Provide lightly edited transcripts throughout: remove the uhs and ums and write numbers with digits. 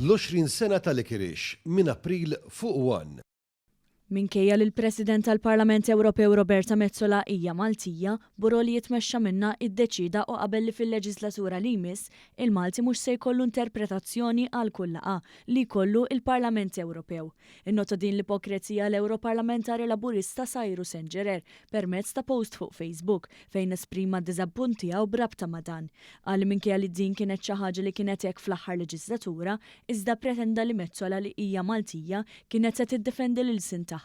L-20 sena ta' Licorice minn April fuq One. Minkejja li l-President tal-Parlament Ewropew Roberta Metsola hija Maltija, Bureau li jitmexxa minnha iddeċieda u qabel li fil-leġislatura li jmiss, il-Malti mhux se jkollu interpretazzjoni għal kull laqgħa li jkollu il-Parlament Ewropew. Innota din l-ipokrezija l-Ewroparlamentari Laburista Cyrus Engerer permezz ta' post fuq Facebook fejn esprima d-diżappunt tiegħu b'rabta ma' dan. Qal li minkejja li din kienet xi ħaġa li kienet hekk fl-aħħar leġislatura, iżda pretenda li Metsola li hija Maltija kienet se tiddefendi l-ilsien tagħha.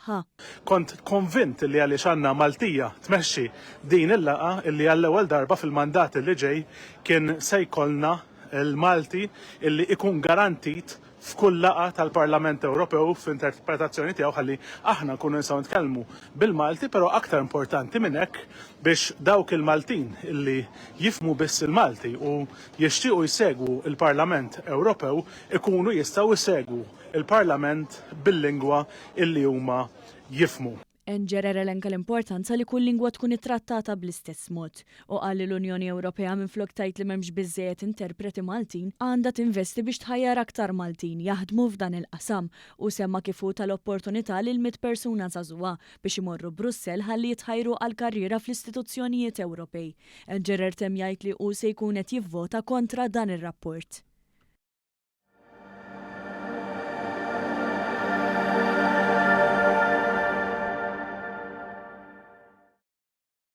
Kont konvint li għaliex għandna Maltija tmexxi din il-laqgħa illi għall-ewwel darba fil-mandat li ġej kien se jkollna l-Malti illi ikun garantit f'kull laqgħa tal-Parlament Ewropew f'interpretazzjoni tiegħu ħalli aħna nkunu nistgħu nitkellmu bil-Malti, però aktar importanti minn hekk biex dawk il-Maltin illi jifhmu biss il-Malti u jixtiequ jsegwu l-Parlament Ewropew ikunu jistgħu jsegwu l-Parlament bil-lingwa illi huma jifhmu. Engerer elenka l-importanza li kull lingwa tkun ittrattata bl-istess mod u qal li l-Unjoni Ewropea, minflok tgħid li m'hemmx biżżejjed interpreti Maltin, għandha tinvesti biex tħajjar aktar Maltin jaħdmu f'dan il-qasam u semma kif hu tal-opportunità lil 100 persuna żagħżugħa biex imorru Brussell ħalli jitħajru għal karriera fl-istituzzjonijiet Ewropej. Engerer temm jgħid li hu se jkun qed jivvota kontra dan ir-rapport.